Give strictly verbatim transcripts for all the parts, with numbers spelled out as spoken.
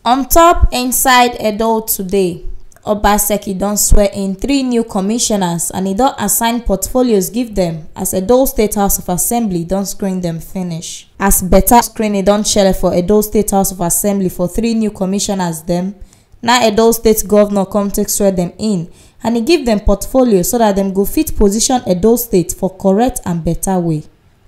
On top inside Edo today, Obaseki don swear in three new commissioners and e don assign portfolios give dem as Edo State House of Assembly don screen dem finish. As better screening don shele for Edo State House of Assembly for three new commissioners dem, na Edo State Governor come take swear dem in and e give dem portfolio so that dem go fit position Edo State for correct and better way.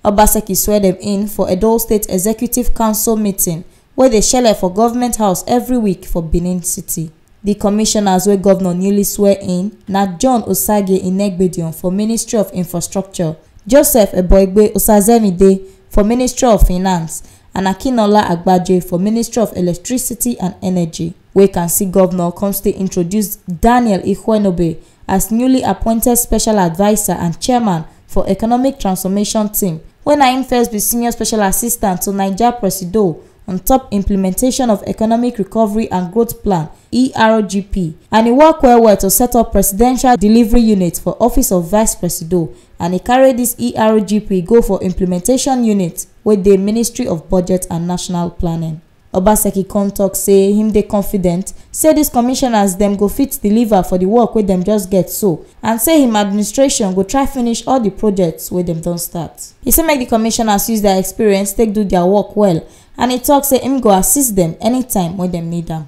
Obaseki swear dem in for Edo State Executive Council meeting wey dey shele for Government House every week for Benin City. The commissioners wey governor newly swear in na John Osage Inegbedion for Ministry of Infrastructure, Joseph Eboigbe Osazemide for Ministry of Finance, and Akinola Agbaje for Ministry of Electricity and Energy. Wey can see governor come still introduce Daniel Ihuenobe as newly appointed special adviser and chairman for economic transformation team, wey na im first be senior special assistant to Naija Presido on top implementation of Economic Recovery and Growth Plan, E R G P, and e work well well to set up Presidential Delivery Unit for Office of Vice Presido, and e carry this E R G P go for implementation unit wey dey Ministry of Budget and National Planning. Obaseki come talk say him dey confident say these commissioners dem go fit deliver for the work wey dem just get so, and say him administration go try finish all the projects wey dem don start. He say make the commissioners use their experience take do their work well, and he talk say him go assist them anytime when dem need am.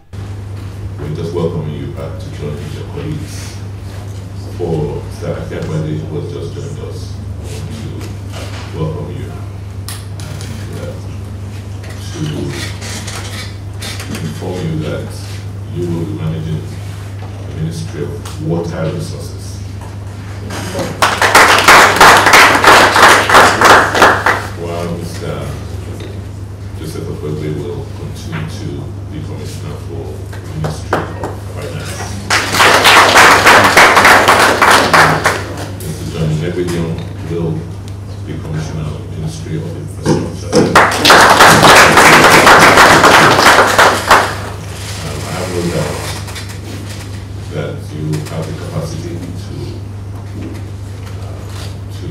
We just welcome you back to join with your colleagues for Mister Akiagbade, who has just joined us. We want to welcome you and uh, to inform you that you will be managing the Ministry of Water Resources. While Mister Joseph Okwegbe will continue to be Commissioner for Ministry of Finance. Mister John Inegbedion will be Commissioner of Ministry of Infrastructure. Um, I have no doubt that you have the capacity to uh, to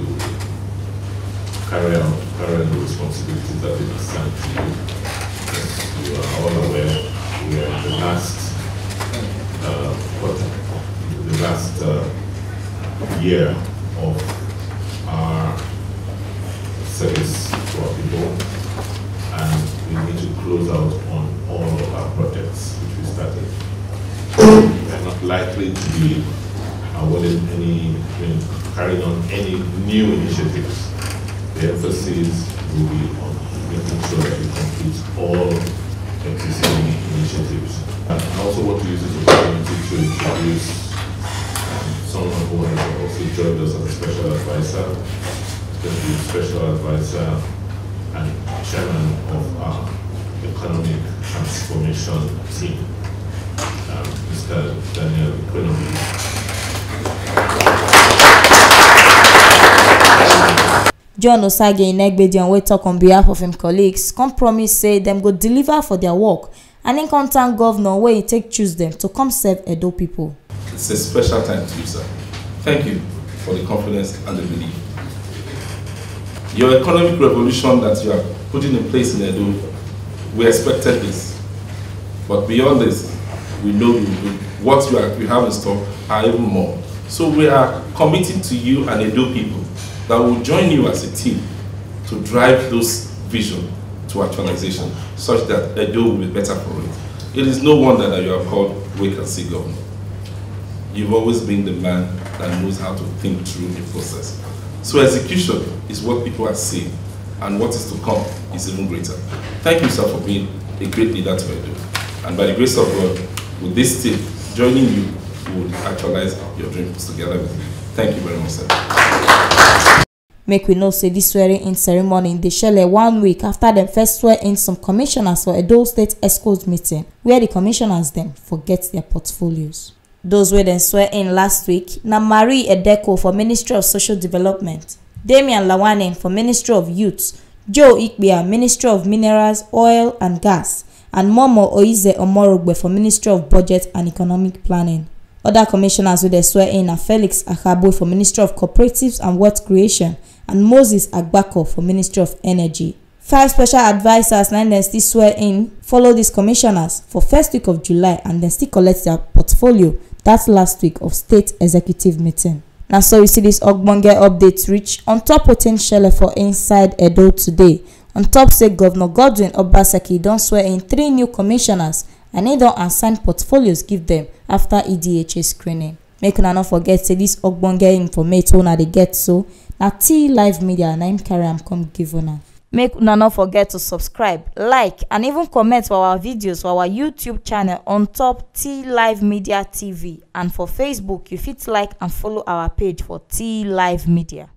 carry out carry out the responsibilities that they assigned to you. As you are all aware, we are in the last uh, quarter, the last uh, year of our service to our people, and we need to close out on all of our projects which we started. We are not likely to be awarded any, I mean, carrying on any new initiatives. The emphasis will be on making sure that we complete all existing initiatives. And I also want to use this opportunity to introduce um, someone who has also joined us as a special advisor, the special advisor and chairman of our economic transformation team, um, Mister Daniel Economy. John Osage Inegbedion, wey talk on behalf of him colleagues, come promise say dem go deliver for their work, and im come thank governor wey e take choose dem to come serve Edo people. It's a special time to you, sir. Thank you for the confidence and the belief. Your economic revolution that you are putting in place in Edo, we expected this. But beyond this, we know you will do what you, are, you have in store are even more. So we are committing to you and Edo people that will join you as a team to drive those vision to actualization such that Edo will be better for it. It is no wonder that you are called wait and see governor. You've always been the man that knows how to think through the process. So execution is what people are seeing, and what is to come is even greater. Thank you, sir, for being a great leader to Edo. And by the grace of God, with this team joining you, we will actualize your dreams together with you. Thank you very much, sir. Make we know say this swearing in ceremony dey shele one week after dem first swear in some commissioners for Edo State Escos meeting, where the commissioners dem for get their portfolios. Those wey dem swear in last week na Marie Edeko for Ministry of Social Development, Damian Lawanin for Ministry of Youth, Joe Ikpia, Ministry of Minerals, Oil and Gas, and Momo Oize Omorogbe for Ministry of Budget and Economic Planning. Other commissioners wey dem swear in na Felix Akabwe for Ministry of Cooperatives and Wealth Creation and Moses Agbako for Ministry of Energy. Five special advisers na im dem still swear in follow dis commissioners for first week of July, and dem still collect their portfolio dat last week of state executive meeting. Na so we see dis ogbonge update reach on top wetin shele for inside Edo today. On top say Governor Godwin Obaseki don swear in three new commissioners and he don assign portfolios give dem after E D H A screening. Make una no forget say dis ogbonge informate wey una dey get so na T Live Media na im carry am come give una. Make una no forget to subscribe, like, and even comment for our videos for our YouTube channel on top T Live Media T V, and for Facebook you fit like and follow our page for T Live Media.